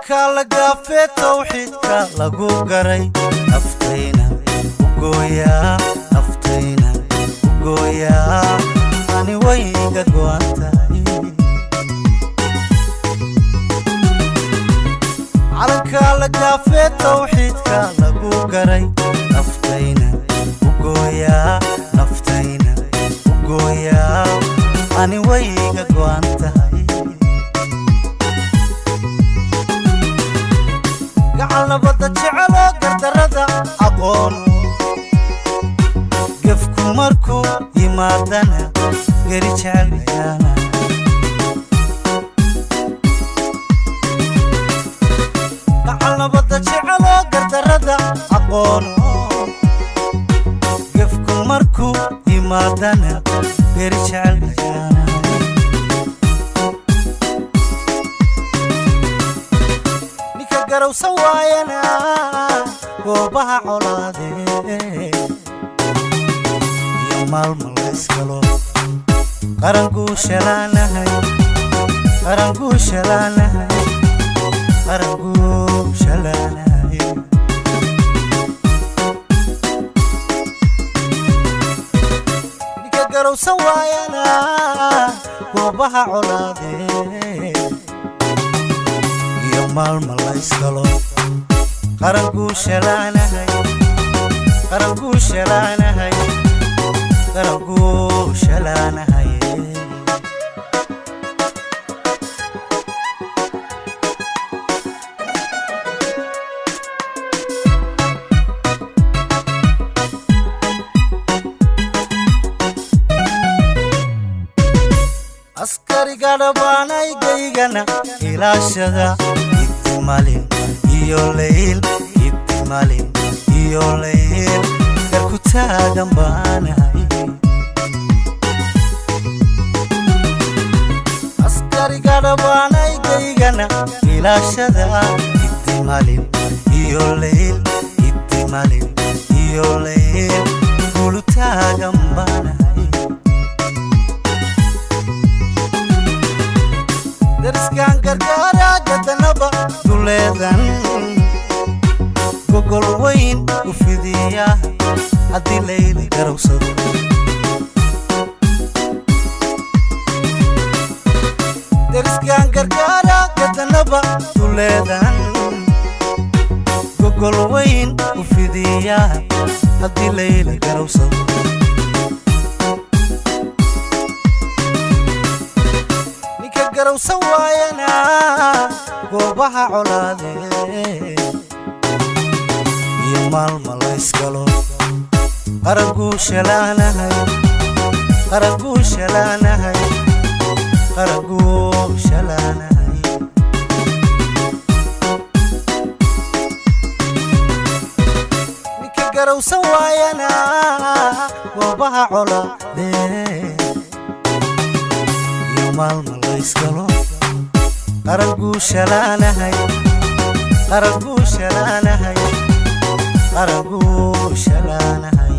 Calanka la gaafee tawxiidka lagu garay, naftayna u gooyaa, naftayna u gooyaa, ani wayga go'an tahay. Calanka la gaafee tawxiidka lagu garay, naftayna u gooyaa, naftayna u gooyaa, ani wayga go'an tahay. Gacal nabadda jeceloo gardarrada aqoon, gefku markuu yimaadana geri jecel ayaana. Gacal nabadda jeceloo gardarrada aqoon, gefku markuu yimaadana geri jecel ayaana. Ninka garowsan waayana goobaha colaadee iyo maalma layskalo, qaranguushalaanahay, qaranguushalaanahay, qaranguushalaanahay. Ninka garowsan waayana goobaha colaadee iyo maalma layskalo, qaranguushalaanahay, qaranguushalaanahay, qaranguushalaanahay. Askariga dhabaanaygaygana ilaashada, iddimalin iyo layl, iddimalin iyo layl, garku taagan baanahay. Askariga dhabaanaygaygana ilaashada, iddimalin iyo layl, iddimalin iyo layl, gulu taagan baanahay. Dariskaan gargaaraa gadanaba duleedan, gogol weyn u fidiya haddii layla garowsado. Dariskaan gargaaraa gadanaba duleedan, gogol weyn u fidiya haddii layla garowsado. Ninka garowsan waayana goobaha colaadee iyo maalma layskalo, qaranguushalaanahay, qaranguushalaanahay, qaranguushalaanahay. Ninka garowsan waayana goobaha colaadee iyo maalma layskalo, qaranguushalaanahay, qaranguushalaanahay, qaranguushalaanahay.